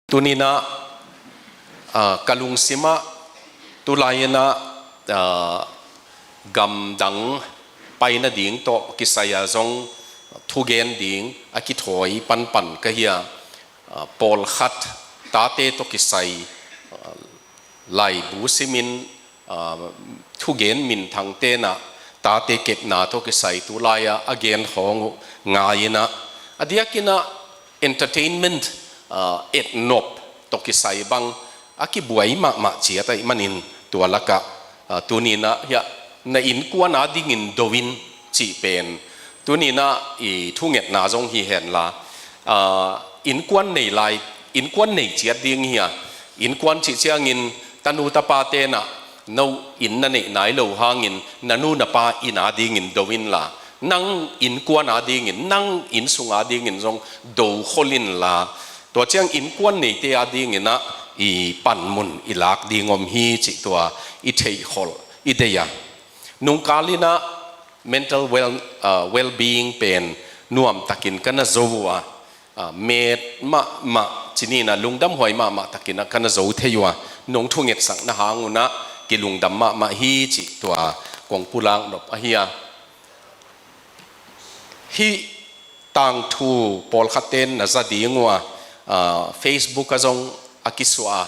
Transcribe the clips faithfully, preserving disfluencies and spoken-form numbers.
Tuninah, ah, ka lungsimah tulai inah, ah, gamdang pai nading tawh kisai-a zong thugen ding a kithawi panpan ka hi a, ah, pawlkhat tate tawh kisai, ah, laibu simin, ah, thugen minthang tenah tate kepna tawh kisai tulai-a a gen khawng uh ngai inah, a diakinah entertainment, ah, etnop tawh kisai bang a kibuai mahmah ciat ahih manin tua lakah, ah, tuninah hiah na innkuan adingin do in cih pen tuninah i thungetna zong hi henla, ah, innkuan nei lai, innkuan nei ciat ding hi a, innkuan cih ciangin tanu tapa tenah no inn na neih nai lo hangin na nu na pa inn adingin do inla, nang innkuan adingin, nang inn sung adingin zong do khol inla, tua ciang innkuan neite adinginah i panmun i lak ding om hi cih tua i theihkholh i deih a. Nungkal inah mental well, ah, well-being pen nuamtakin ka na zo uh a, ah, met mahmah cininah lungdamhuai mahmah takinah ka na zo thei uh a, nong thungetsakna hang unah kilungdam mahmah hi cih tua kong pulak nop ahi a. Hih tangthu pawlkhatten na za ding uh a, ah, Facebook ah zong a kisuah a,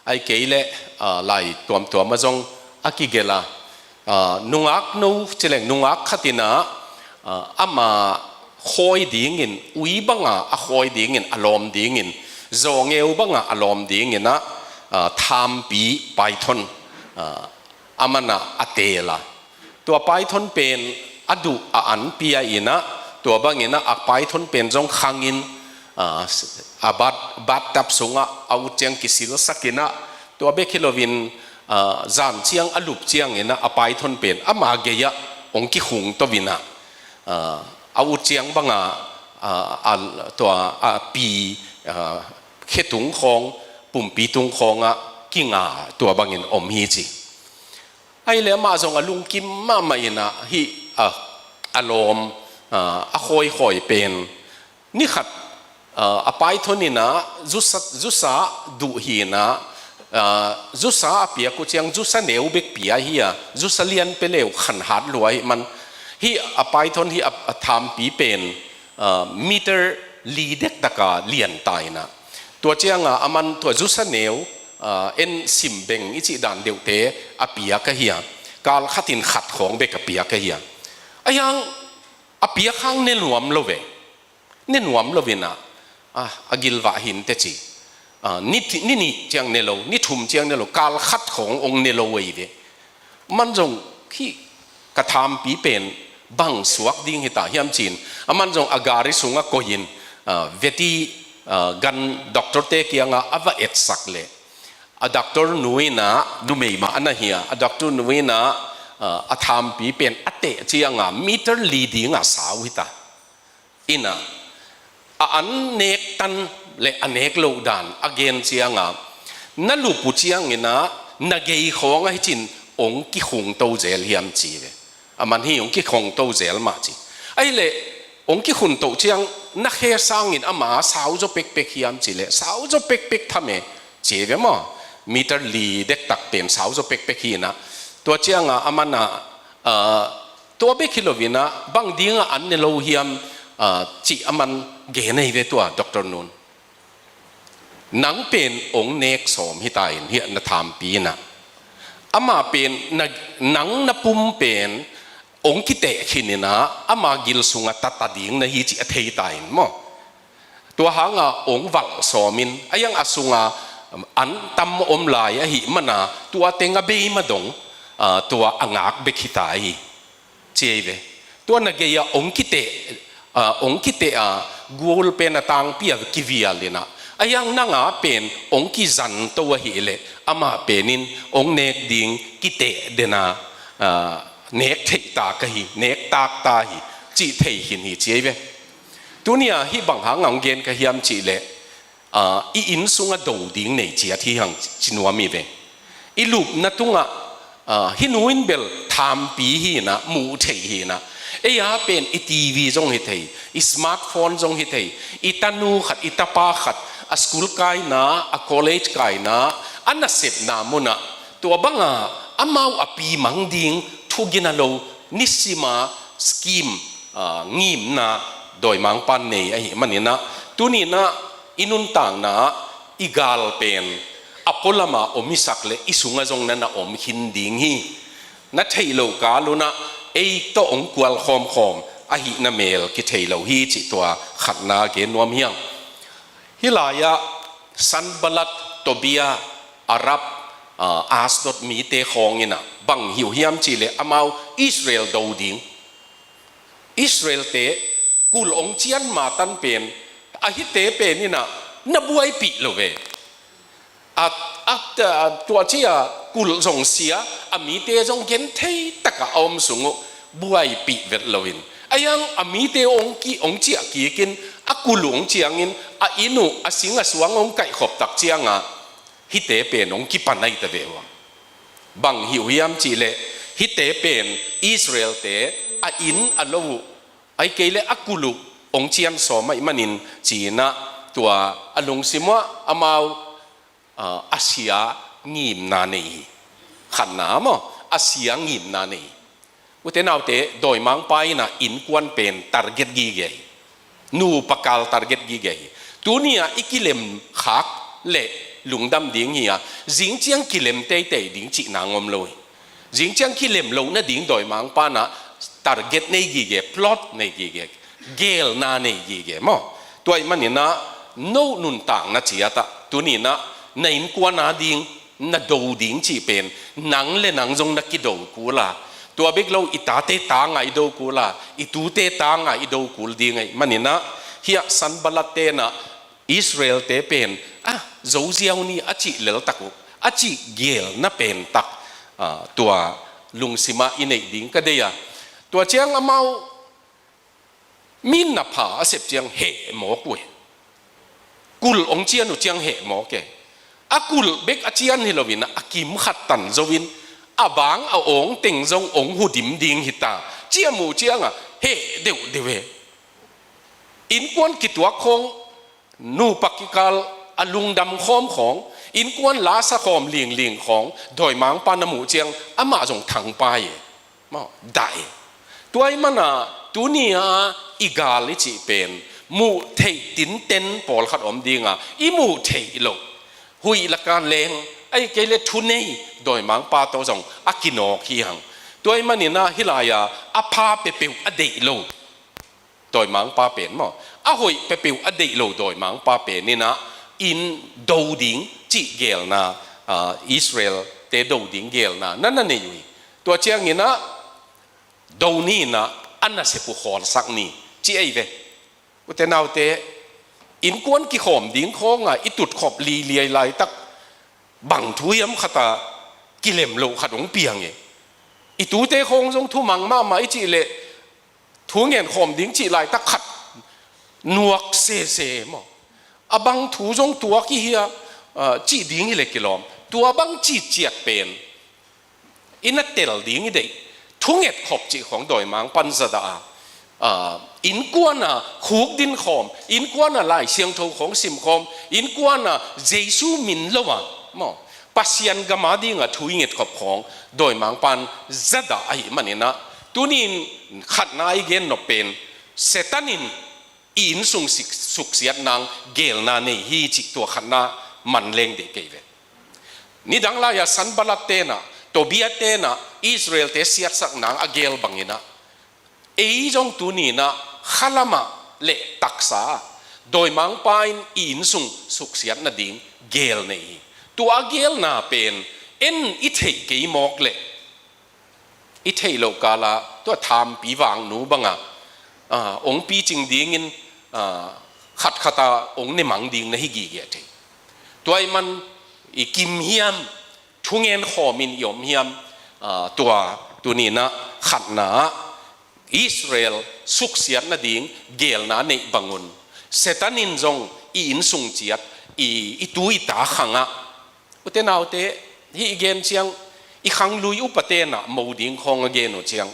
ahih kei leh, ah, lai tuamtuam ah zong a kigelh a, ah, nungak no cileng nungak khatinah, ah, ama khawi dingin, ui banga a khawi dingin, a lawm dingin, zawngeu banga a lawm dinginah, ah, thampi python, ah, amanah a teel a. Tua python pen a duh a an pia inah, tua banginah a python pen zong khangin, ah, a bat, bathtub sungah a ut ciang kisilsakinah, tua bek hi loin, ah, zan ciang a lup cianginah a python pen ama gei-ah hong kikhungto inah, ah, a ut ciang banga, ah, a, tua a pi, ah, khetung khawng, pumpi tung khawngah kinga tua bangin om hi ci. Ahih leh amah zong a lungkim mahmah inah hih, ah, a lawm, ah, a khawikhawi pen ni khat, ah, a python inah zusa, zusa duh hinah, ah, zusa a piak uh ciang zusa neu bek pia hi a, zusa lian pia le uh khanhat lua ahih man hih a python hih a, a thampi pen, ah, meter li dektaka lian ta inah, tua cianga aman tua zusa neu, ah, en simbeng i cih dan deuhte a piak ahi a, kal khatin khat khawng bek a piak ahi a. Ahi hang a piak hang ne nuam lo ve. Ne nuam lo inah, ah, a gilvah hinteh ci. Ah, ni, ni nih ciang ne lo, ni thum ciang ne lo, kal khat khawng hong ne lo ahi ve. Aman zong hih ka thampi pen bang suak ding hita hiam ci-in, aman zong a gari sungah koihin, ah, veti, ah, gan doctor-te kiangah a va etsak leh, a doctor nu inah, numei mah a na hi a, a doctor nu inah, ah, a thampi pen a teh cianga meter li dinga sau hita. Inah, a an nek tan le a nek loh dan a gen cianga, na lup uh cianginah na gei khawng ahi cin hong kikhungto zel hiam ci ve. Aman hi hong kikhungto zel mah ci. Ahih leh hong kikhungto ciang na khe sangin ama sau zaw pekpek hiam ci leh sau zaw pekpek tham e ci ve maw. Meter li dektak pen sau zaw pekpek hi inah. Tua cianga amanah, ah, tua bek hi loinah bang dinga an ne lo hiam, ah, cih aman gen ahi ve tua doctor nun. Nang pen hong nek sawm hita in hiah na thampi inah. Amah pen na, nang na pum pen hong kiteh khin inah ama gil sungah tata ding na hi cih a thei ta in maw. Tua hanga hong valh sawmin, a iang a sunga an tam om lai ahih mana, tua teng a bei ma dong, ah, tua a ngak bek hita hi, ci ei ve. Tua na gei-ah hong kiteh, ah, hong kiteh a, gul pen a tangpi a kivial inah, a iang nanga pen hong kizanto ahih leh, amah penin hong nek ding kiteh dena, ah, nek theih ta ka hi, nek tak ta hi, cih thei khin hi, ci ei ve. Tunia hih bang hanga hong gen ka hiam cih leh, ah, i inn sungah do ding nei ciat hi hang ci nuam hi ve. I lupna tungah, ah, hih nu in bel thampi hi inah, muh theih hi inah. Ei a pen i TV zong hi thei, i smartphone zong hi thei, i tanu khat, i tapa khat, A school kaina, a college kaina, a nasepna munah tua banga amau a pi mang ding thugina lo nisima scheme, ah, ngimna dawimangpan nei ahih maninah, tuninah i nuntakna ah i gal pen a pualama om i sak le i sunga zong na na om khin ding hi. Na theih loh kal unah ei tawh hong kual khawmkhawm ahihna mel kithei lo hi cih tua khatna gen nuam hiang. Hih lai-ah Sanballat, Tobia, Arab, ah, Asdod mite khawng inah bang hi uh hiam cihleh amau Israel do ding. Israelte kulh hong cian matan pen, a hihte pen inah na buaipih lo ve. A, a, a, tua ci-a kulh zong sia, a mite zong genthei takah a om sung uh buaipih vet loin, a hiang a mite hong ki, hong ciah kikin, a kulh uh hong ciangin, a inn uh a sing a suang hong kaihkhop tak cianga hihte pen hong kipan ahi ta ve uh a. Bang hi uh hiam cihleh hihte pen Israelte a inn a lo uh, ahih kei leh a kulh uh hong cian sawm ahih manin ci-inah tua a lungsim uh ah amau, ah, a sia ngimna nei hi. Khatna maw, a sia ngimna nei hi. Ute naute, dawimangpa inah innkuan pen target gige hi. Nupa kal target gige hi. Tuni-ah i kilem khak leh lungdam ding hi-a, zingciang kilem teitei ding cihna ngom lo hi. Zingciang kilem loh nading dawimangpa inah target nei gige, plot nei gige, gelna nei gige maw. Tua ahih maninah no nuntakna ciatah tuninah na innkuan ading na do ding cih pen nang le nang zong na kido kul a, tua bek lo i tate tanga i do kul a, i tute tanga i do kul ding ahih maninah, hiah Sanballat tenah Israelte pen, ah, zoziau ni a cih leltak uh, a cih gelna pentak, ah, tua lungsimah i neih ding ka deih a. Tua ciang amau min na pha a sep ciang heh mawk uh hi. Kulh hong cian uh ciang heh mawk e. A kulh bek a cian hi loin a kim khat tan zoin a bang a awng teng zong hong hudim ding hi ta, ci-a muh cianga heh deuhdeuh e. Innkuan kituak khawng, nupa kikal a lungdam khawm khawng, innkuan lasa khawm lingling khawng dawimangpa na muh ciang amah zong thangpai e. Maw, dah e. Tua ahih mana tuni-a i gal i cih pen muh theih tinten pawlkhat om dinga, i muh theih loh huih laka leng, ahih kei leh thunei dawimangpa tawh zong a kinawk hi hang. Tua ahih maninah hih lai-a a pha peuhpeuh a deih lo dawimangpa pen maw, a hoih peuhpeuh a deih lo dawimangpa pen inah inn do ding cih gelna, ah, Israelte do ding gelna na na nei uh hi. Tua cianginah do ni inah a nasep uh khawlsak ni ci ei ve. Ute naute, innkuan kikhawm ding khawnga i tutkhop liliai laitak bang thu hiam khata kilem loh khat hong piang e. I tute khawng zong thumang mahmah i cih leh thu ngen khawm ding cih laitak khat nuak sese maw, a bang thu zong tuak i hia, ah, cih ding hi leh kilawm. Tua bang cih ciat pen i na tel ding i deih. Thunget khop cih khawng dawimangpan zadah a, ah, innkuana khukdin khawm, innkuana Lai Siangtho khawng sim khawm, innkuana Jesu min lo a maw, Pasian gam adinga thu i nget khop khawng dawimangpan zadah ahih maninah, tunin khatna i gen nop pen Satan in i innsung sik-, suksiat nang gelna nei hi cih tua khatna man leng deih kei ve. Nidang lai-a Sanballat tenah, Tobia tenah Israelte siatsak nang a gel banginah, ei zong tuninah khalamah le taksa ah dawimangpa in i innsung suksiat nading gel nei hi. Tua a gelna pen en i theih kei mawk leh i theih loh kala tua thampi vangnu banga, ah, hong picing dingin, ah, khatkhat a hong nemang ding na hi gige thei. Tua ahih man i kim hiam, thungen khawmin i om hiam, ah, tua tuninah khatna ah Israel suksiat nading gelna neih bangun Satan in zong i innsung ciat, i, i tu i ta khangah, ute naute, hih i gen ciang i khanglui upa tenah mo ding khawng a gen uh ciang,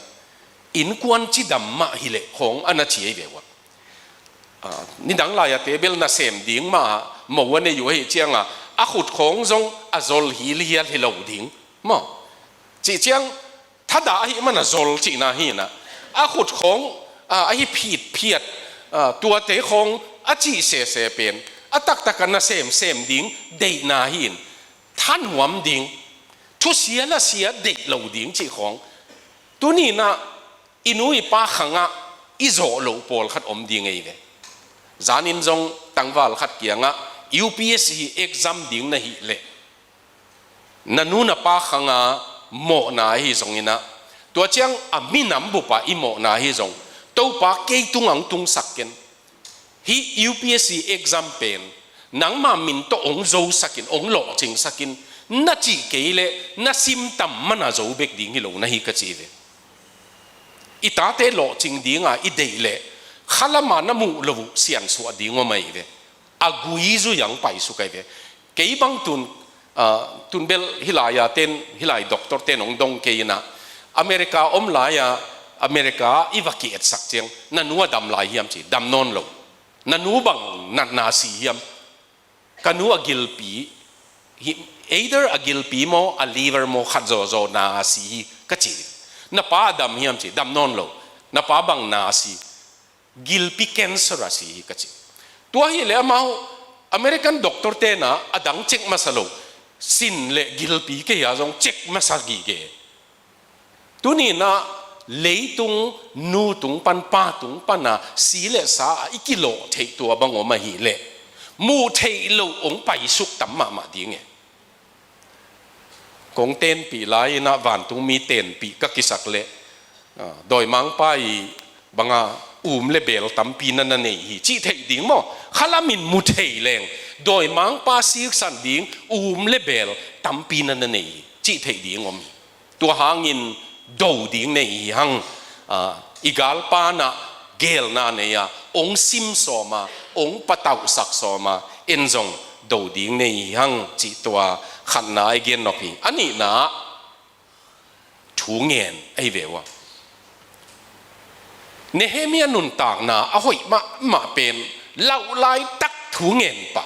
innkuan cidam mah hileh khawng a na ci ei ve uh a. Ah, nidang lai-a table nasem ding mah Mo a nei uh ahih ciangah a khut khawng zong a zol hilhial hi lo ding maw? Cih ciang thadah ahih man a zol cihna hi inah, a khut khawng, ah, ahi phitphiat, ah, tuate khawng a cih sese pen a taktak a na semsem ding deihna hi in, thanuam ding, thusia lasia deih lo ding cih khawng. Tuni inah i nu i pa khangah i zawh loh pawlkhat om ding ei ve. Zanin zong tangval khat kiangah U P S C exam ding na hih leh, na nu na pa khanga mawhna ahi zong inah, tua ciang a minam bupah i mawhna ahi zong, Topa kei tungah hong tungsak ken. Hih U P S C exam pen nangma min tawh hong zosakin, hong lawhcingsakin, na cih kei leh na sim tam mana zo bek ding hi lo na hi ka ci ve. I tate lawhcing dinga i deih leh khalamah na muh lo uh siansuah ding om ahi ve. A gui zui ang paisuk ahi ve. Kei bang tun, ah, tun bel hih lai-a ten, hih lai doctor ten hong dong kei inah, America om lai-a, America i va ki-etsak ciang, na nu a dam lai hiam ci, dam nawn lo. Na nu bang natna si hiam? Ka nu a gilpi hi, either a gilpi maw, a liver maw, khat zawzaw na a si hi ka ci. Na pa a dam hiam ci, dam nawn lo. Na pa bang na a si? Gilpi cancer a si hi ka ci. Tua hileh amau American doctor tenah a dang check masa lo, sin le gilpi kei a zong check masa gige. Tuni inah leitung nu tung pan, pa tung pana si le sa a i kilawh theih tua bang om ahih leh, muh theih loh hong paisuk tam mahmah ding e. Kong tenpih lai inah vantungmi tenpih ka kisak leh, ah, dawimangpa i banga um le beel tampi na na nei hi cih theih ding maw? Khalam in mu thei leng, dawimangpa siksan ding um le beel tampi na na nei hi cih theih ding om hi. Tua hangin do ding nei hi hang, ah, i galpa nah geelna nei a, hong sim sawm a, hong patauhsak sawm a, en zong do ding nei hi hang cih tua khatna i gen nop hi. A nihna, thu ngen ahi ve uh a. Nehemia nuntakna a hoih mahmah pen lauh laitak thu ngen pah.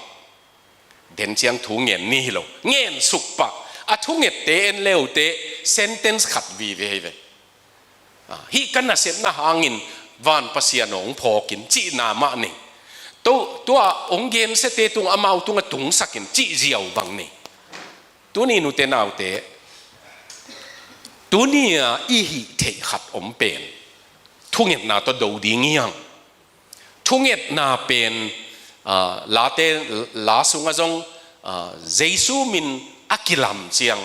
Den ciang thu ngen ni hi lo, ngen suk pah. A thungette en le uh teh sentence khat vive hi ve. Ah, hih ka nasepna hangin van Pasian hong phawk in cihna mah nei. Tua, tua hong gensiate tung, amau tungah tungsak in cih ziau bang nei. Tuni nute naute, tuni a i hih theih khat om pen thungetna tawh do ding hi hang. Thungetna pen, ah, Late la sungah zong, ah, Jesu min a kilam ciang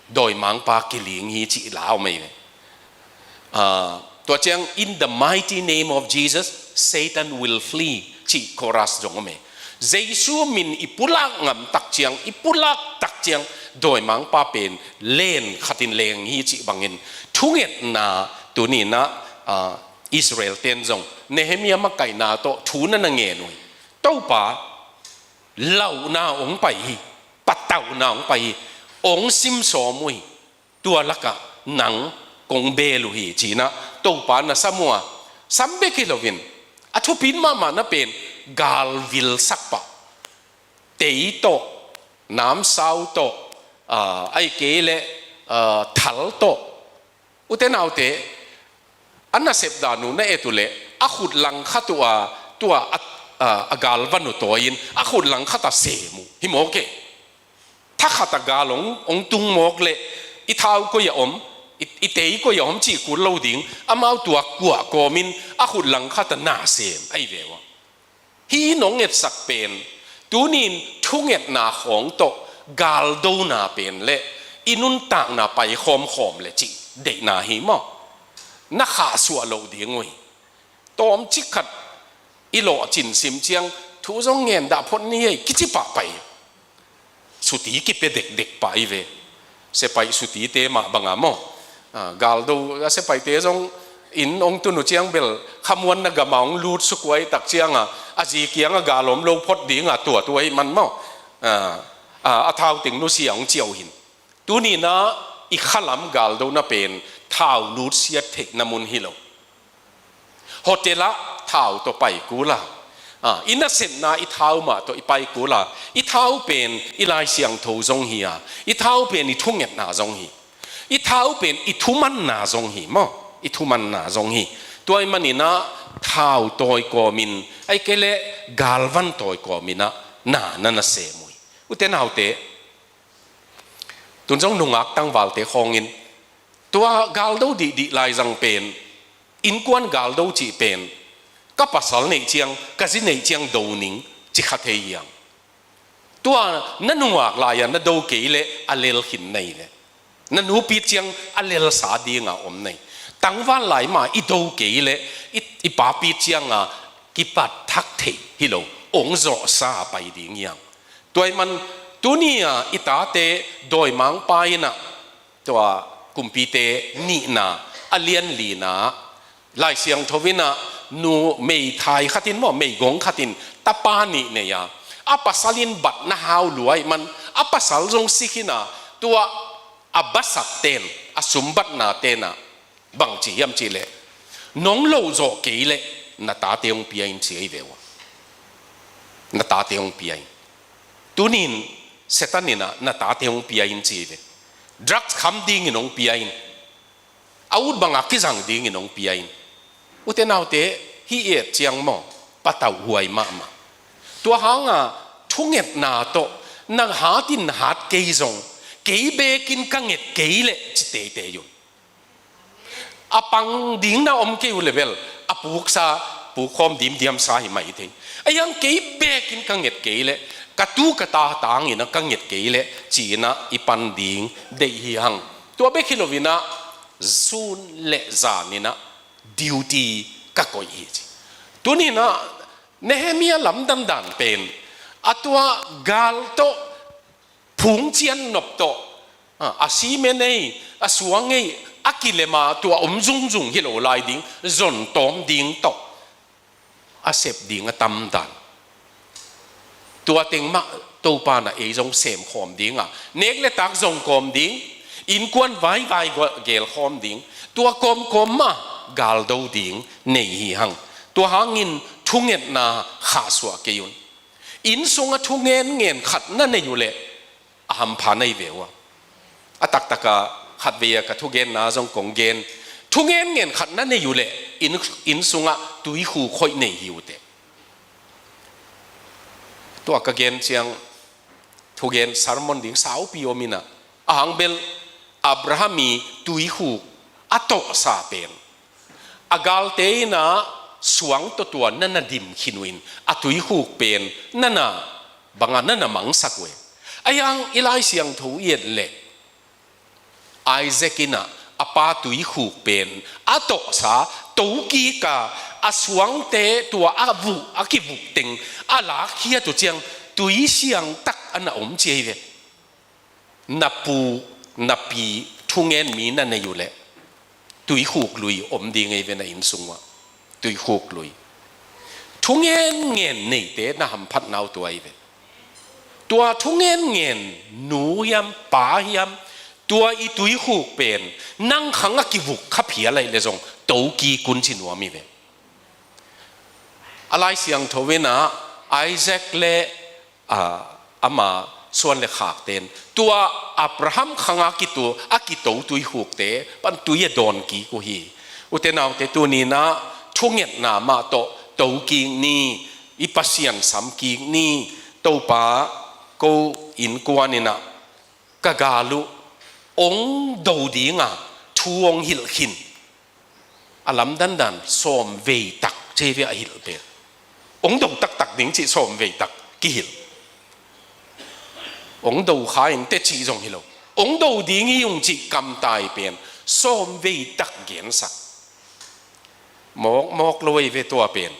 dawimangpa kiling hi cih la om ahi ve. Ah, tua ciang, "In the mighty name of Jesus, Satan will flee," cih chorus zong om ahi. Jesu min i pulak ngam tak ciang, i pulak tak ciang, dawimangpa pen len khatin leng hi cih bangin thungetna tuni inah, ah, Israel ten zong Nehemia makaihna tawh thu na na ngen uh hi. Topa, lauhna hong pai hi, patauhna hong pai hi, hong sim sawm uh hi, tua lakah nang kong beel uh hi ci inah Topa na sam uh a, sam bek hi loin a thupit mahmah na pen galvil sak pah. Tei tawh, namsau tawh, ah, ahih kei leh, ah, thal tawh. Ute naute, a nasep dan uh na et uh leh a khut langkhat uh a, tua a, a, a galvan uh tawi in a khut langkhat a sem uh hi mawk e. Thakhat a gal hong, hong tung mawk leh i thau koi a om, i, i tei koi a om cih kul lo ding, amau tua kuah kawmin a khut langkhat a na sem ahi ve uh a. Hih in hong etsak pen, tuni in thungetna khawng tawh galdona pen le i nuntakna pai khawmkhawm le cih deihna hi maw? Na khahsuah loh ding uh hi. Tawmcik khat i lawhcin sim ciang thu zong ngen dah phot ni ei kici pah pai. Suti kipia dekdek pah hi ve. Sepaih sutite mah banga maw? Ah, galdo a sepaihte zong inn hong tun uh ciang bel khamuanna gama hong lut suk uh ahih tak cianga a zi kianga gal om lo phot dinga tuat uh ahih man maw? Ah, ah, a thau teng nusia hong ciah uh hin. Tuni inah i khalam galdona pen thau lutsiat theihna mun hi lo. Hotel ah thau tawh pai kul a, A, i nasepna i thau mah tawh i pai kul a, i thau pen i Lai Siangtho zong hi a, i thau pen i thungetna zong hi, i thau pen i thumanna zong hi maw, i thumanna zong hi. Tua ahih manin ah thau tawi kawmin, ahih kei leh galvan tawi kawmin ah na na na sem uh hi. U te nau te, tun zong nungak tangvalte khawngin, tua galdo dihdih laizang pen, innkuan galdo cih pen, ka pasal neih ciang, ka zi neih ciang do ning ci kha thei hi hang. Tua na nungak lai-a na do kei leh a lel khin na hi leh, na nupit ciang a lelsa dinga om na hi. Tangval lai mah i do kei leh i, i papit cianga kipat thak theih hi lo, ong zawhsa pai ding hi hang. Tua ahih man tuni-a i tate dawimangpa in ah, tua kumpite nihna a lian lina, Lai Siangtho in ah nu meithai khatin maw, meigong khatin tapa nih nei a, a pasal in bat na hau lua ahih man a pasal zong si khin a, tua a basak ten, a sumbatna ten ah bang ci hiam cih leh, nong loh zawh kei leh na tate hong pia in ci ahi ve ua. Na tate hong pia in. Tunin Satan in ah na tate hong pia in ci ahi ve. Drugs kham dingin hong pia in. A ut bangah kizang dingin hong pia in. U te nau te, hih i et ciang maw, patauhuai mahmah. Tua hanga thungetna tawh na hatin hat kei zong, kei bekin ka nget kei leh ci teitei un. A pang ding na om kei uh leh bel, a puksa, pukkhawm dimdiamsa hi mah hi thei. Ahih hang kei bekin ka nget kei leh, ka tu ka ta tangin ah ka nget kei leh ci-in ah i pan ding deih hi hang. Tua bek hi loin ah sun le zanin ah duty ka koih hi ci. Tunin ah Nehemiah lamdang dan pen, a tua gal tawh, phungcian nop tawh, a, a sime nei, a suang ei, a kilema tua om zungzung hi lo lai ding, zon tawm ding tawh a sep ding a tam dan. Tua teng mah Topa in ah ei zong sem khawm ding a, nek le tak zong kawm ding, innkuan vaivai gel khawm ding, tua kawmkawm mah galdo ding nei hi hang. Tua hangin thungetna khahsuah kei un. Inn sungah thungenngen khat na nei uh leh a hampha na hi ve uh a. A taktaka khatvei a ka thugenna zong kong gen. Thungenngen khat na nei uh leh inn, inn sungah tuikhuk hoih nei hi uh teh. Tua ka gen ciang thugen sermon ding saupi om in ah, a hang bel Abraham i tuikhuk a tawhsa pen, a galte in ah suang tawh tua na na dim khin uh in, a tuikhuk pen na na, bangah na na mangsak uh e. Ahih hang i Lai Siangtho i et leh, Isaac in ah a pa tuikhuk pen a tawhsa, tokik a, a suangte tua a vuk, a kivuk teng a lakkhiat uh ciang tui siangtak a na om ci ahi ve. Na pu, na pi, thungen mi na nei uh leh, tuikhuk lui om ding ahi ve na inn sungah. Tuikhuk lui. Thungenngen neite na hamphatna uh tua ahi ve. Tua thungenngen nu hiam, pa hiam, tua i tuikhuk pen nang khang a kivuk kha phial ahih leh zong tokik un ci nuam hi ve. A Lai Siangtho in ah Isaac le a, ama suan le khakte in tua Abraham khanga kitu, a kito tuikhukte pan tui a dawnkik uh hi. U te nau te, tuni-in ah thungetna mah tawh tokik ni, i Pasian samkik ni. Topa, ko innkuan in ah ka gal uh ong do ding a thu ong hilh khin. A lamdang dan sawm vei tak ci ve a hilh pen. Ong do taktak ding cih sawm vei tak kihilh. Ong do kha ing teh cih zong hi lo. Ong do ding hi ung cih kamtai pen sawm vei tak gensak. Mawkmawk lo ei ve tua pen.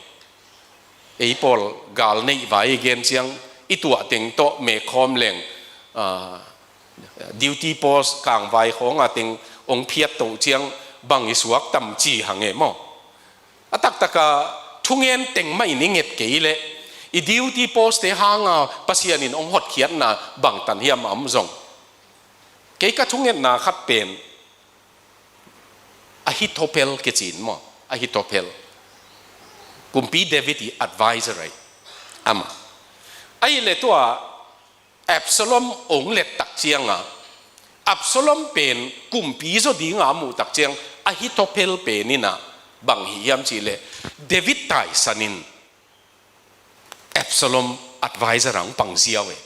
Ei pawl gal neih vai i gen ciang i tuah teng tawh mekhawm leng, ah, duty post kangvai khawng a teng ong phiat toh ciang bang i suak tam ci hang e maw. A taktaka thungen teng mah in i nget kei leh, i duty post te hanga Pasian in ong hotkhiatna bangtan hiam a om zong. Kei ka thungetna khat pen, Ahithophel kici in maw, Ahithophel. Kumpi David i advisor ahi. Amah. Ahih leh tua Absalom ong let tak ciangah, Absalom pen kumpi zaw dinga a muh tak ciang, Ahithophel pen in ah bang hih hiam cih leh, David taisan in Absalom advisor ah ong pang ziau e.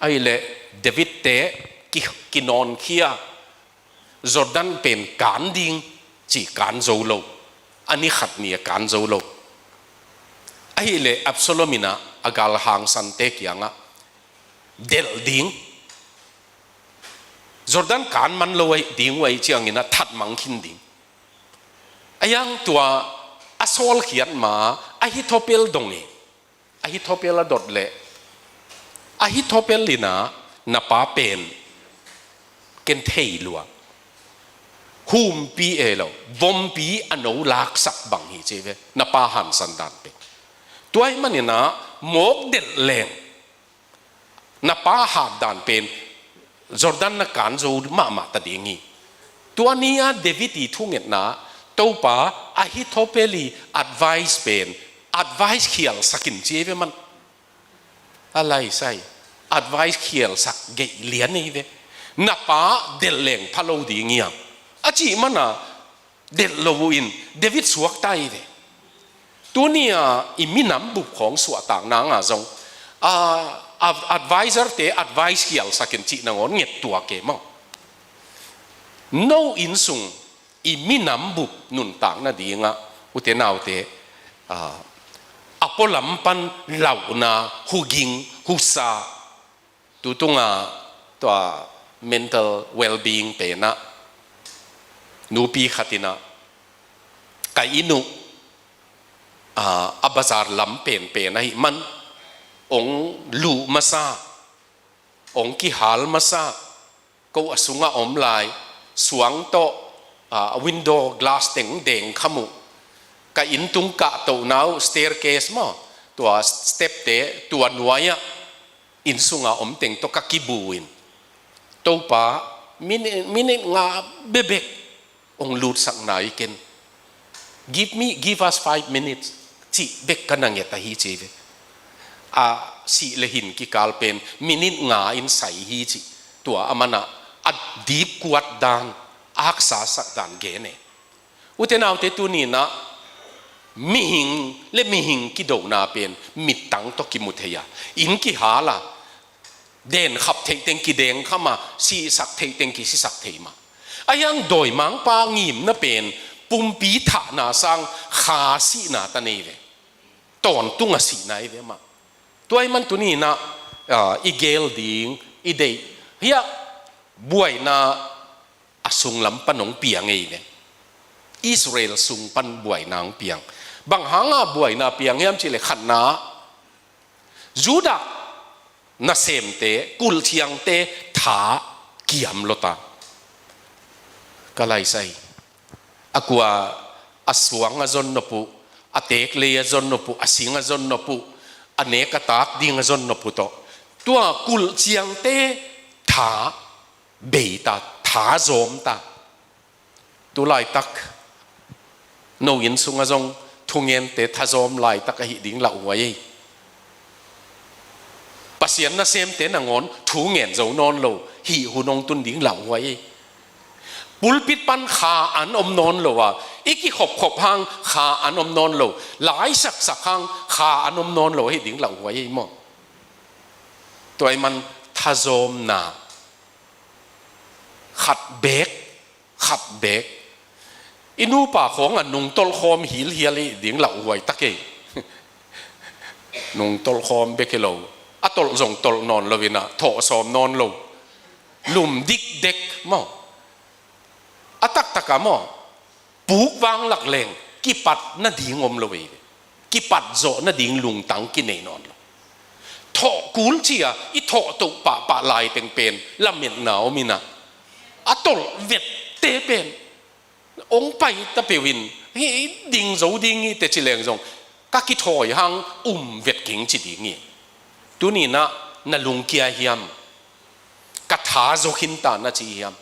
Ahih leh David te ki, kinawnkhia, Jordan pen kan ding ci, kan zo lo. A ni khat ni a kan zo lo. Ahih leh Absalom in ah a galhangsan te kiangah delh ding, Jordan kan man lo ahih ding uh ahih ciangin ah thatmang khin ding. Ahih hang tua a sawlkhiat ma Ahithophel dong e. Ahithophel a dot leh, Ahithophel in ah, na pa pen ken thei lua, humpi e lo, vompi a no laksak bang hi ci ve, na pa hansan dan pen. Tua ahih manin ah mawk delh leng, na pa hat dan pen Jordan na kan zo mahmah ta ding hi. Tua ni-a David i thungetna, Topa, Ahithophel i advice pen advice khialsak in ci ve man. A lai sai, advice khialsak geih lian ei ve. Na pa delh leng pha lo ding hiam a cih mana delh lo uh in David suakta ei ve. Tuni-a i minam bup khawng suahtak nanga zong, a, a, advisor te advice khialsak in cih nangawn ngettuak e maw. No innsung i minam bup nuntak nadingah, ute naute, a, a pualam pan lauhna, huging, husa, tutunga tua mental well-being penah, nupi khat inah, ka inn uh, a, a bazar lam penpen ahih man, ong luh masa, ong kihal masa, ko a sungah om lai, suang tawh, a, window glass teng dengkham uh, ka inn tung kahtohna uh staircase maw, tua step te, tua nuai-ah, inn sunga om teng tawh ka kibu in, Topa, minute, minute nga bebek ong lutsak nai ken. Give me, give us five minutes, cih bek ka na nget ahi ci ve. A sih le hin kikal pen minute nga in sai hi cih, tua a mana a dipkuat dan, a haksa sak dan gen e. Ute naute, tuni inah mihing le mihing kidona pen mittang tawh kimu thei a, inn kihal a, denkhap theih teng kidengkham a, sihsak theih teng kisisak thei mah. Ahih hang dawimangpa ngimna pen pumpi thahna sang kha sihna ta nei ve. Tawntung a sihna ei ve mah. Tua ahih man tuni inah, a, i gel ding, i deih, hiah buaina a sunglam pan ong piang ei ve. Israel sung pan buaina ong piang. Bang hanga buaina piang hiam cih leh, khatna, Judah nasemte, kulh ciangte tha kiam lota. Ka lai sai. A kua a suang a zon nop uh, a teeklei a zon nop uh, a sing a zon nop uh, a nek a tak ding a zon nop uh tawh, tua kulh ciangte tha beita, tha zawmta. Tu laitak no inn sungah zong thungente thazawm laitak ahih ding lauhuai ei. Pasian nasemte nangawn thu ngen zo nawn lo, hih hun hong tun ding lauhuai ei. Pulpit pan kha an om nawn lo a, i kikhopkhop hang kha an om nawn lo, lai saksak hang kha an om nawn lo ahih ding lauhuai ei maw. Tua ahih man thazawmna khat beek, khat beek. I nupa khawng a nungtolh khawm hilhial i ding lauhuai tak ei. Nungtolh khawm bek hi lo, a tolh zong tolh nawn lo inah, thawh sawm nawn lo, lum dikdek maw. A taktak a maw, puk vang lak leng kipat nading om lo ei. Kipat zawh nading lungtang kinei nawn lo. Thawh kul cia i thawh toh pahpah laiteng pen lametna om inah, a tolh vette pen ong pai ta peuh in, hi ding zo ding hi teci leng zong ka kithawi hang um vet keng ci ding hi. Tuni inah na lungkia hiam? Ka tha zaw khin ta na ci hiam?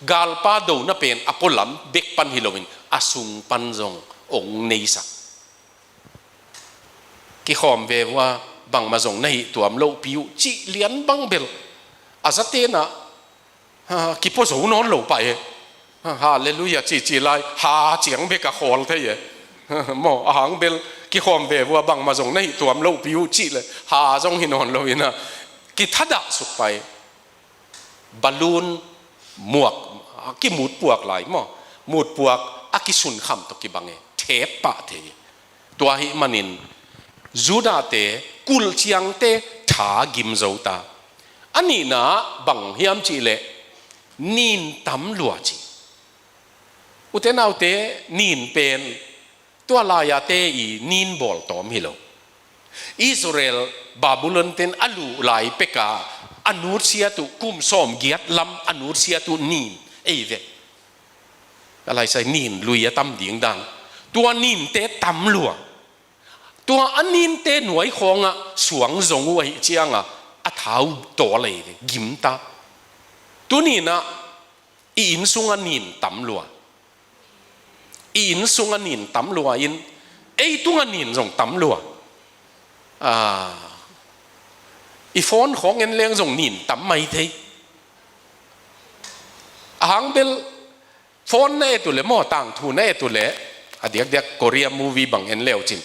Galpa dona pen a pualam bek pan hi loin a sung pan zong ong neisak. Kikhawm ve vua, bangmah zong na hih tuam lohpi uh cih lian bang bel a zaten ah, ha, kipua zo nawn lo pah e. Ha, halleluiah cihcih lai ha ciang bek a khawl thei e. Maw, a hang bel kikhawm ve vua, bangmah zong na hih tuam lohpi uh cih le ha zong hi nawn lo in ah kithadah suk pah e. Balloon muak, a kimutpuak lai maw, mutpuak a kisunkham tawh kibang e, thep pah thei. Tua ahih manin Judahte kulh ciangte tha gim zo ta. A nihna bang hiam cih leh nin tam lua ci. Ute naute, nin pen tua lai-ate i nin bawl tawm hi lo. Israel Babylon ten a luh lai peka a nutsiat uh, kum sawmgiat lam a nutsiat uh nin ei ve. A laisai nin lui a tam ding dan. Tua ninte tam lua. Tua a ninte nuai khawngah suang zong uh ahih ciangah a thau tawl ei ve, gim ta. Tuni-in ah i inn sungah nin tam lua. I inn sungah nin tam lua in, ei tungah nin zong tam lua. Ah, i phone khawng en leng zong nin tam mai thei. A hang bel phone na et uh leh maw, tangthu na et uh leh, a diakdiak Korea movie bang en le uh cin,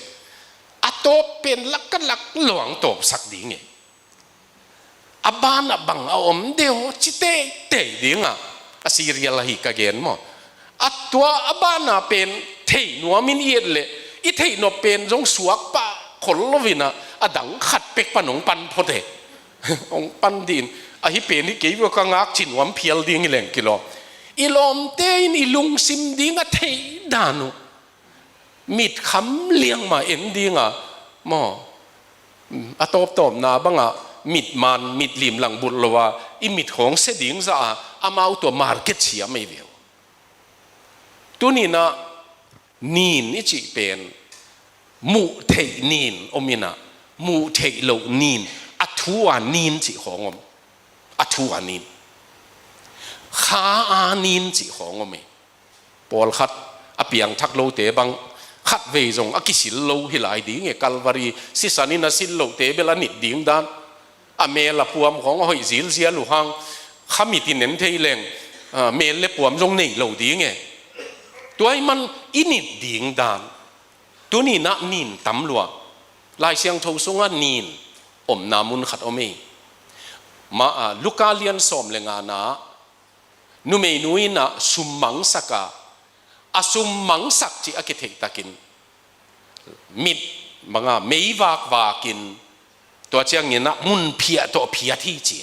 a tawp pen lak ka lak luang tawpsak ding e. A banah bang a om deuh ci teitei dingah, a serial ahi ka gen maw. A tua a banah pen theih nuamin i et leh i theih nop pen zong suak pah khol loinah a dang khat pek pan hong pan phot e. Hong pan dih in, ahi pen hi kei vua, ka ngak ci nuam phial ding hi leng kilawm. I lawmte in i lungsim ding a theih dan uh mitkham liangmah en dinga maw, a tawptawpna bangah mitman, mitlim lang bulh lo a, i mit khawng se ding zah a, amau tua market siam ei ve uh. Tuni-in ah nin i cih pen muh theih nin om in ah, muh theih loh nin, a thu a nin cih khawng om. A thu a nin, kha a nin cih khawng om e. Pawlkhat a piangthak lote bang khatvei zong a kisil lo hi lai ding e. Calvary sisan in a sil lohte bel a nit ding dan, a mel a puam khawng a hoih zilzial uh hang, khamit in en thei leng, ah, mel le puam zong nei lo ding e. Tua ahih man i nit ding dan. Tuni-in ah nin tam lua. Lai Siangtho sungah nin omna mun khat om e. Ma, ah, Luka lian sawm le ngana, numeinu in ah sum mangsak a, a sum mangsak cih a kitheih takin mit banga meivak vakin, tua ciangin ah mun phiah tawh phiat hi ci.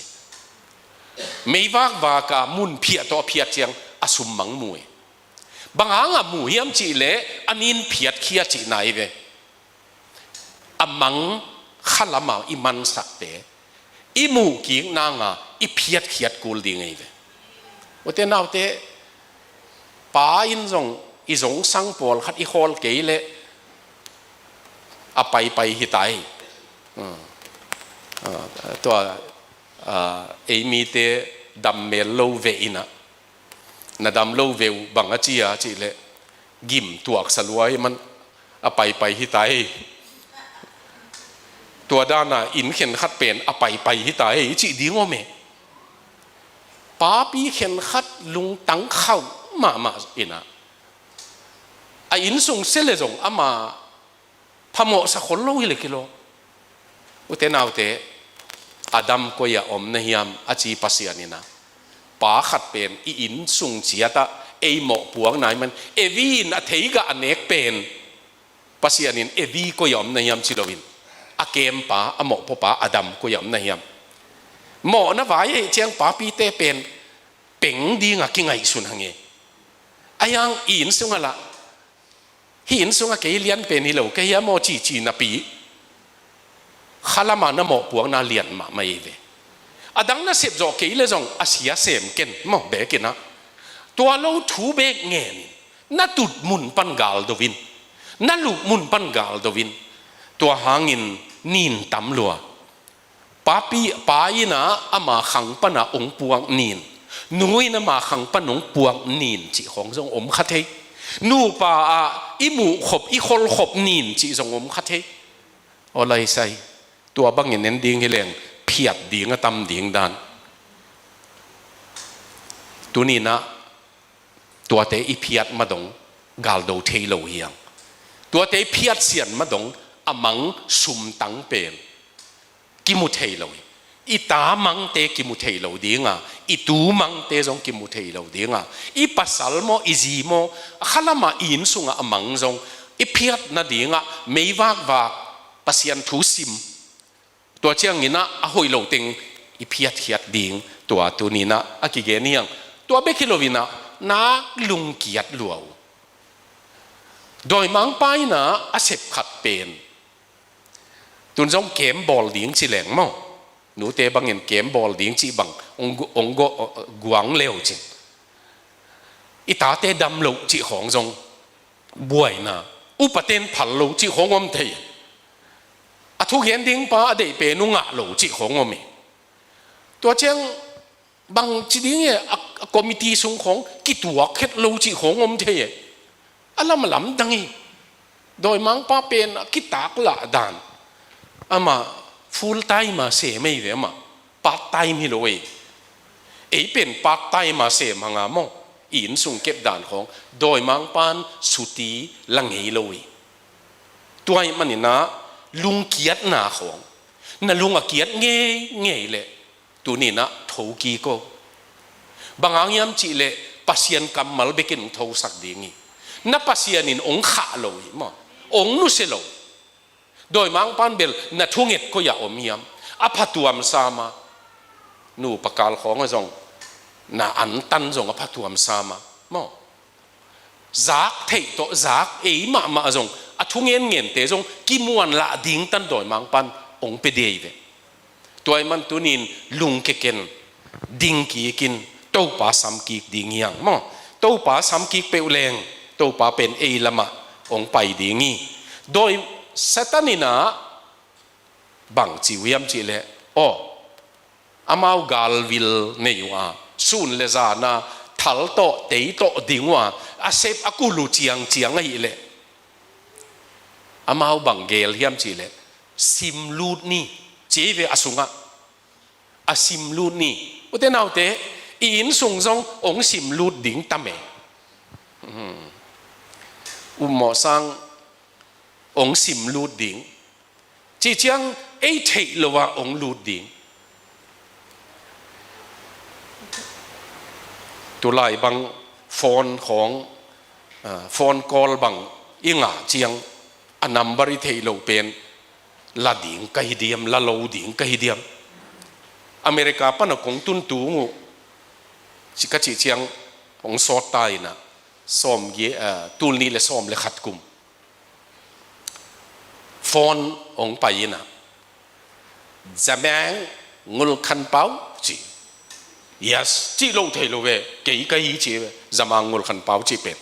Meivak vak a mun phiah tawh phiat ciang a sum mang mu e. Bang hangah mu hiam cih leh a nin phiatkhia cihna hi ve. A mang khalam a i mansakte i muh kik nanga i phiatkhiat kul ding ahi ve. Ute naute, pa in zong i zongsang pawlkhat i khawl kei leh a paipai hi ta hi. Hmm. Ah, tua, ah, ei mite dam mel lo ve in ah, na dam lo ve uh, bang a ci a cih leh gim tuaksa lua hi man, a paipai hi ta hi. Tua dana inn khenkhat pen a paipai hi ta hi cih ding om e. Papi khenkhat lungtang khauh mahmah in ah, a inn sung se leh zong ama phamawhsa khol lo hi leh kilawm. Ute naute, Adam koi-ah om na hiam a ci Pasian in ah, pa khat pen i inn sung ciatah ei mawhpuakna hi man, Evi in a theigah a nek pen, Pasian in Evi koi-ah om na hiam ci loin, a kempa, a mawhpuakpa Adam koi-ah om na hiam. Mawhna vai ahih ciang papite pen peng dinga kingaihsun hang e. A hiang i inn sungah lah, hih inn sungah kei lian pen hi lo ka hiam aw cici napi, khalam a na mawhpuakna lian mahmah hi ve. A dang na sep zawh kei leh zong a sia sem ken maw, bek in ah. Tua lo thu bek ngen in, na tut mun pan gal do in, na luh mun pan gal do in. Tua hangin nin tam lua. Papi, pa in ah ama khang panah hong puak nin, nu in ama khang pan hong puak nin cih khawng zong om kha thei. Nupa ah i muhkhop, i kholkhop nin cih zong om kha thei. Aw laisai, tua bangin en ding hi leng phiat ding a tam ding dan. Tuninah tuate i phiat madong galdo thei lo hiang. Tuate i phiat sian madong a mang sumtang pen kimu thei lo hi. I ta mangte kimu thei lo dinga, i tu mangte zong kimu thei lo dinga, i pasal maw, i zi maw, a khalamah i inn sungah a mang zong i phiat nadingah meivakvak Pasian thu sim. Tua cianginah a hoih lo teng i phiatkhiat ding tua tuninah a kigen hiang. Tua bek hi loinah nak lungkiat lua uh. Dawimangpa inah a sepkhat pen tun zong kem bawl ding ci leng maw, nute bangin kem bawl ding cih bang ong gu- ong gu- guang leu cin. I tate dam loh cih khawng zong buaina, upaten phal lo cih khawng om thei. A thugen dingpa a deih pen uh ngah lo cih khawng om hi. Tua ciang bang ci ding e, a, a committee sung khawng kituak khet lo cih khawng om thei e. A lam a lamdang hi. Dawimangpa pen a kitak lah dan. Amah full time a sem ei ve, amah part time hi lo ei. Ei pen part time a sem hanga maw, i inn sung kep dan khawng dawimangpan suti la ngei lo ei. Tua ih maninah lungkiatna khawng na lung a kiat ngei ngei leh tuninah thokik o. Bang hang hiam cihleh Pasian kammal bekin hong thosak ding hi. Na Pasian in hong khah lo hi maw, hong nusia lo. Dawimangpan bel na thunget koi-ah om hiam? A phatuam sama. Nupa kal khawngah zong na antan zong a phatuam sama maw. Zak theih tawh zak ei mahmah zong a thungen ngente zong kimuan lah dingtan dawimangpan hong pia dei ve. Tua ih man tunin lungke ken, dingkikin Topa samkik ding hiang maw. Topa samkik peuh leng Topa pen ei lamah hong pai ding hi. Dawi Satan inah bang ci uh hiam cihleh, aw, amau galvil nei uh a, sun le zana thal tawh tei tawh ding uh a, a sep a kul uh ciangciang ahihleh amau bang gel hiam cihleh, simlut ni ci ve a sungah. A simlut ni. Ute naute, i inn sung zong hong simlut ding tam e. Ummawh sang hong simlut ding. Cih ciang ei theih lo ah hong lut ding. Tulai bang phone khawng, ah, phone call bang i ngah ciang a number i theih loh pen la ding ka hi diam, la lo ding ka hi diam. America pana kong tun tung uh ci ka cih ciang hong sawt ta inah sawm gi, ah, tul nih le sawm le khat kum. Phone hong pai inah, Zamang Ngulkhanpau ci. Yes, cih lo thei lo ve, kei ka hi ci ve, Zamang Ngulkhanpau cih pen.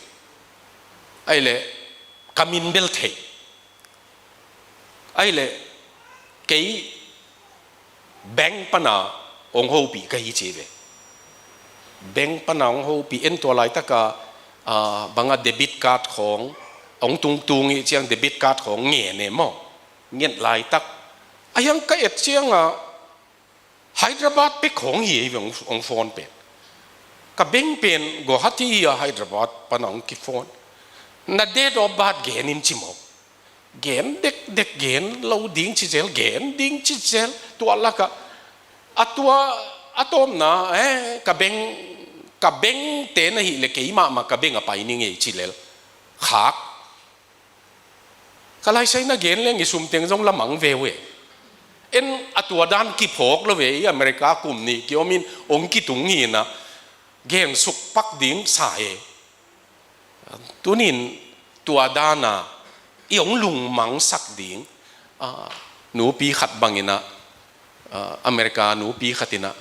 Ahihleh ka min bel thei. Ahihleh kei bank pana hong hopih ka hi ci ve. Bank pana hong hopih, en tua laitaka, ah, banga debit card khawng hong tungtung ih ciang debit card khawng ngen e maw. Nget laitak a hiang ka et cianga Hyderabad pek khawng hi ei ve hong, hong phone pen. Ka bank pen Guwahati hi a Hyderabad pana hong kiphone. Na date of birth gen in ci maw. Gen dekdek, gen lo ding ci zel, gen ding ci zel. Tua lakah a tua a tawpna, eh, ka bank, ka bank te na hih le kei mahmah ka bank a pai ning ei ci lel. Khak. Ka laisai na gen leng i sum teng zong la mang ve uh e. En a tua dan kiphawk lo ve, i America kum nih kiom in hong kitung hi inah gen suk pak ding sa e. Tunin tua dana i hong lungmangsak ding, ah, nupi khat bang inah, ah, America nupi khat inah,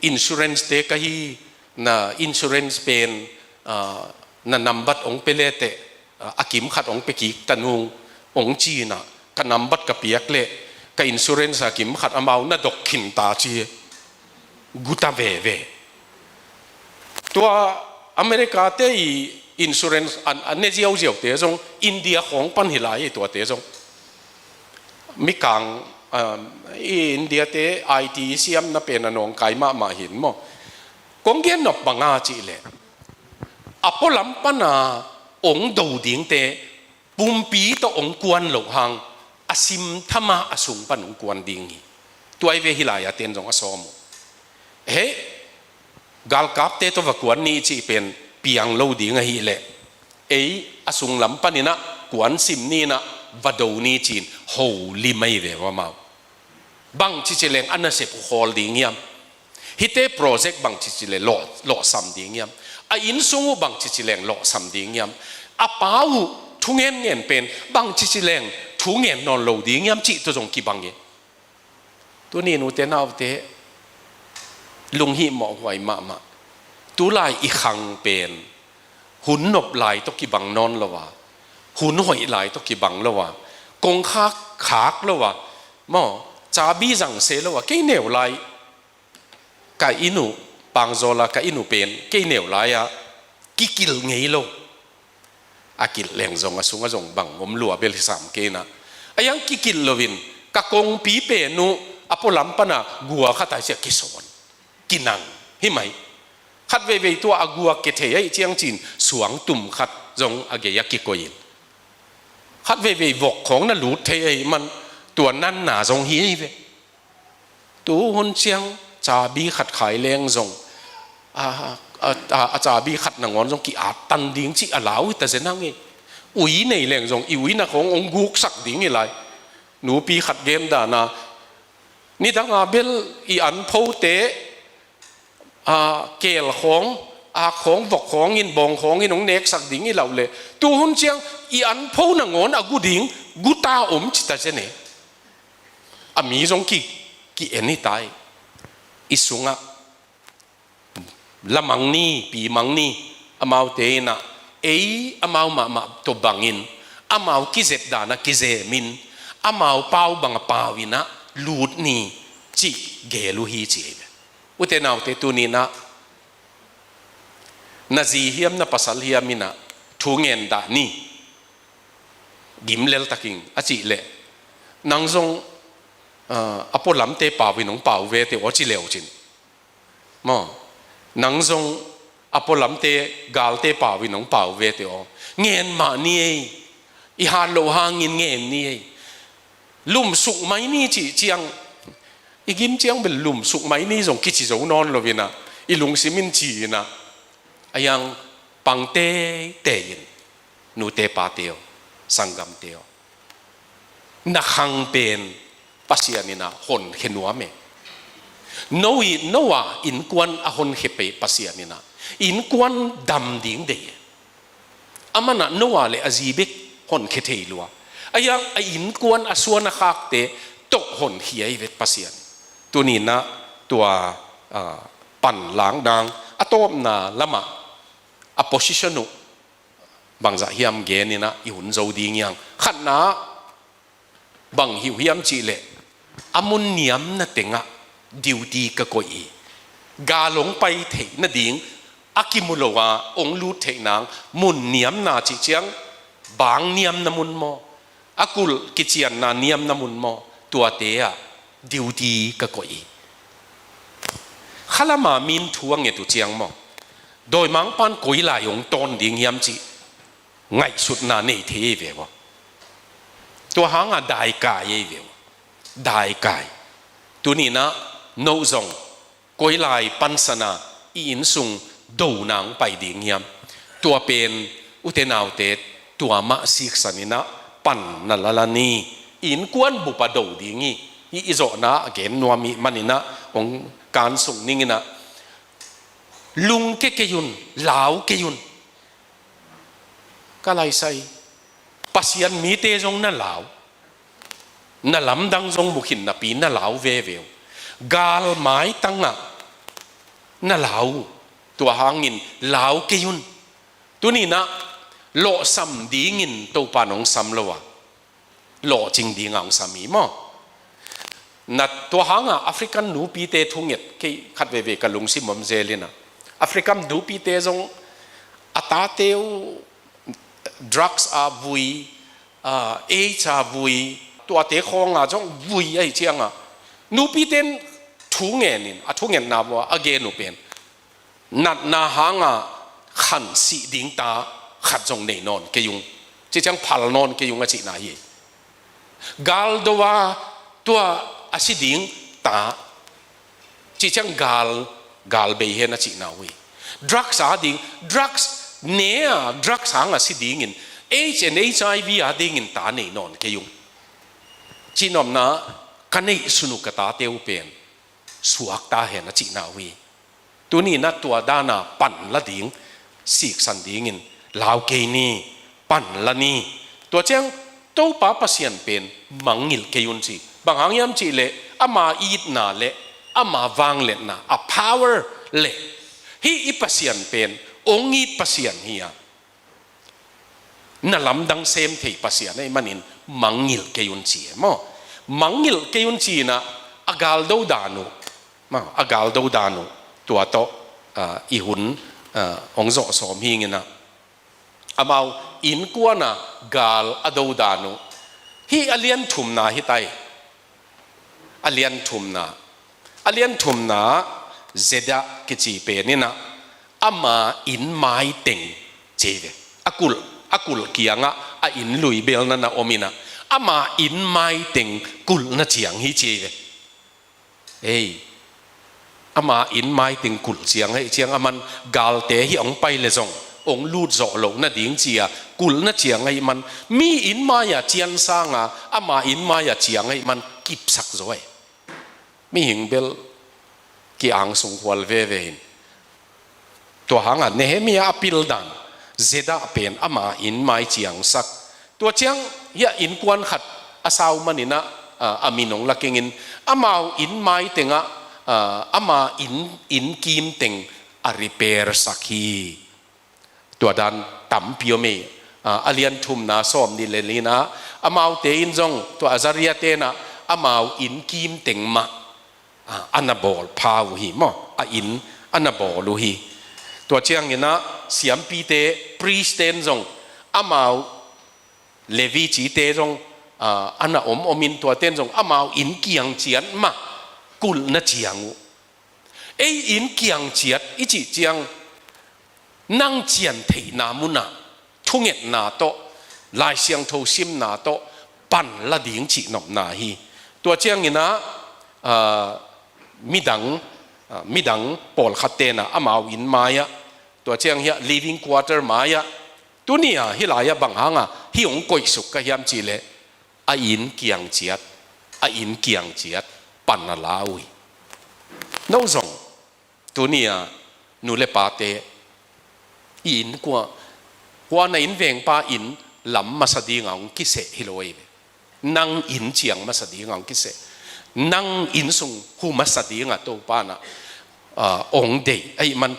insurance te ka hi, na insurance pen, ah, na nambat hong pia leteh, ah, a kim khat hong pia kik ta nung, hong ci inah, ka nambat ka piak leh ka insurance a kim khat amau na dok khin ta ci. Guta veve. Tua America te i insurance an, an ne ziauziau te zong India khawng pan hi lai, tuate zong Mikang, um, i India te I T siamna pen a nawngkai mahmah hi in maw. Kong gen nop bang a cih leh, a pualam pana ong do dingte pumpi tawh ong kuan loh hang, a sim thama a sung pan ong kuan ding hi. Tua hi ve, hih lai-a ten zong a sawm uh. Hei, galkapte tawh va kuan ni cih pen piang lo ding ahih leh, ei a sunglam panin ah kuan sim ni in ah va do ni ci-in holim ahi ve uh amau. Bangci ci leng a nasep uh khawl ding hiam? Hihte project bangci ci leh lawh, lawhsam ding hiam? A innsung uh bangci ci leng lawhsam ding hiam? A pa uh thu ngenngen pen bangci ci leng thu ngen nawn lo ding hiam cih tawh zong kibang hi. Tuni nute naute, lunghihmawh huai mahmah. Tulai i khang pen hun nop lai tawh kibang nawn lo a, hun hoih lai tawh kibang lo a, kongkhak khak lo a, maw, cabi zang se lo a, kei neu lai ka inn uh, Pangzawl a ka inn uh pen kei neu lai-a kikilh ngei lo. A kilh leng zong a sungah zong bang om lua bel hi sam kei in ah, a hiang kikilh loin ka kongpi pen uh a pualam pana gua khat a hi ciah kisawn, kinang hi mai. Khat veivei tua a gua kia thei ahih ciang ci-in suangtum khat zong a gei-ah kikoih in, khat veivei vok khawng na lut thei ahih man tua nanna zong hi ahi ve. Tu hun ciang cabi khat khai leng zong a, a, a, a cabi khat nangawn zong ki-attan ding cih a lau hi ta zen hang hi. Ui nei leng zong i uina khawng ong guksak ding hi lai. Nupi khat gen dan a, nidang a bel i an phote, a, keel khawng, ak khawng, vok khawng in, bawng khawng in ong neksak ding hi lo leh, tu hun ciang i an pho nangawn a gu ding, gu ta om ci ta zen e. A mi zong ki, ki-en hi ta hi. I sungah la mang ni, pi mang ni, amaute in ah ei amau mahmah tawh bangin, amau kizep dan a kizem in, amau pau bang a pau in ah lut ni cih geel uh hi ci hi ve. Ute naute, tuni in ah na zi hiam na pasal hiam in ah thu ngen dah ni. Gim lel takin a cih leh, nang zong, ah, a pualamte pau in ong pau ve teh aw ci leu cin. Maw, nang zong a pualamte, galte pau in ong pau ve teh aw. Ngen mah ni ei. I hat loh hangin ngen ni ei. Lumsuk mai ni cih ciang, i gim ciang bel lumsuk mai ni zong kici zo nawn lo in ah, i lungsim in ci in ah, a hiang pang teitei in, nute pate aw, sanggamte aw. Na khang pen Pasian in ah honkhia nuam e. Noah, Noah innkuan a honkhia pen Pasian in ah innkuan dam ding deih e. Aman ah Noah le a zi bek honkhia thei lua. A hiang a innkuan a suan a khakte tawh honkhia hi ve Pasian. Tuni in ah tua, ah, pan lang dang a tawpna lamah a position uh bangzah hiam gen in ah i hun zo ding hiang. Khatna, bang hi uh hiam cih leh, a mun niamna tengah duty ka koih hi. Gal ong pai theih nading a kimu lo a ong lut theih nang mun niamna cih ciang, bang niamna mun maw, a kulh kicianna niamna mun maw, tuate ah duty ka koih hi. Khalam a min thu a nget uh ciang maw, dawimangpa'n koi lai ong tawn ding hiam cih ngaihsutna nei thei hi ve aw. Tua hang a daikai hi ve aw. Daikai. Tuni in ah no zong koi lai pansan a i innsung do nang pai ding hiam? Tua pen, ute naute, tua mah siksan in ah pan na la la ni. I innkuan bup a do ding hi. Hih i zawhna a gen nuam ahih manin ah ong kan sung ning in ah, lungke kei un, lau kei un. Ka laisai, Pasian mite zong na lau, na lamdang zong mu khin napi na lau veve uh. Gal maitang ah na lau uh. Tua hangin lau kei un. Tuni in ah lawhsam dingin Topa'n ong sam lo a, lawhcing ding a ong sam hi maw. Na tua hang a African nupite thunget, kei khat veve ka lungsim om zel in ah, African nupite zong a tate uh drugs a vui, ah, AIDS a vui, tuate khawngah zong vui ahi ciangah, nupite in thu ngenin, a thungetna vua a gen uh pen, natna hangah khansih ding ta khat zong nei nawn kei ung. Ci ciang phal nawn kei ung a cihna hi. Gal do a tua a si ding ta ci ciang gal, gal bei hen a cihna uh hi. Drugs a ding, drugs ne a, drugs hangah si dingin, AIDS and HIV a dingin ta nei nawn kei ung. Cihnopna, ka neihsun uh ka tate uh pen suak ta hen a cihna uh hi. Tuni-in ah tua dana pan la ding, siksan dingin lau kei ni, pan la ni. Tua ciang Topa Pasian pen mangngilh kei un ci. Bang hang hiam cihleh ama itna le ama vangliatna, a power le, hih i Pasian pen hong it Pasian hi a, na lamdang sem thei Pasian ahih manin mangngilh kei un ci e maw. Mangngilh kei un ci-in ah a galdo dan uh, maw, a galdo dan uh, tua tawh, ah, i hun, ah, hong zawh sawm hi ing in ah, amau innkuan a gal a do dan uh. Hih a lian thumna hi ta hi. A lian thumna, a lian thumna, Zedah kici pen in ah, ama inn mai teng ci hi ve. A kulh, a kulh kiangah a inn lui bel na na om in ah, ama inn mai teng kulhna ciang hi ci hi ve. Ei, ama inn mai teng kulh ciang ahih ciang, aman galte hih hong pai leh zong hong lut zawh loh nading ci-a kulhna ciang ahih man, mi inn mai-ah ciang sang a, ama inn mai-ah ciang ahih man kipsak zaw hi. Mihing bel ki-angsung khual veve in. Tua hangah Nehemiah a pil dan, Zedah pen ama inn mai ciangsak. Tua ciang hih a innkuan khat a sau man in ah, ah, a min hong la keng in, amau inn mai tengah, ah, ama inn, inn kim teng a repair sak hi. Tua dan tampi om hi. Ah, a lian thumna sawm nih le li-na, amaute in zong, tua Azariah-te in ah amau inn kim teng mah, ah, a na bawl pha uh hi maw, a inn a na bawl uh hi. Tua ciangin ah siampite, priest-te in zong, amau Levi cite zong, ah, a na om om in, tuate in zong amau inn kiang ciat mah kulhna ciang uh. Ei inn kiang ciat i cih ciang, nang cian theihna munah thungetna tawh, Lai Siangtho simna tawh pan la ding cihnopna hi. Tua ciangin ah, ah, midang, ah, midang pawlkhatte in ah amau inn mai-ah, tua ciang hih a living quarter mai-ah, tuni-a hih lai-ah bang hangah hih hong koihsuk ka hiam cihleh, a inn kiang ciat, a inn kiang ciat pan a la uh hi. No zong, tuni-a nu le pate, i innkuan, kua na inn vengpa inn lam masa dinga hong kiseh hi lo ei ve. Nang inn ciang masa dinga hong kiseh. Nang inn sung hu masa dinga Topa in ah, ah, hong deih ahih man,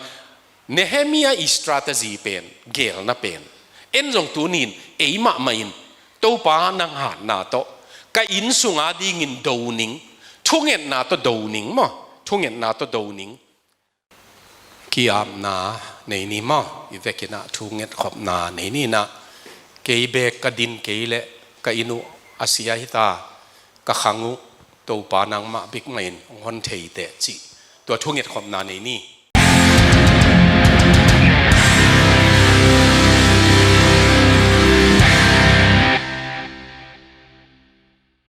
Nehemiah i strategy pen, gelna pen, en zong tuni-in ei mahmah in Topa nang hatna tawh ka inn sunga dingin do ning, thungetna tawh do ning maw, thungetna tawh do ning. Ki-apna nei ni maw, i vekin ah thunget khopna nei ni in ah, kei beek ka din kei leh ka inn uh a sia hi ta, ka khang uh Topa nangmah bek mah in hong hon thei teh cih, tua thunget khopna nei ni.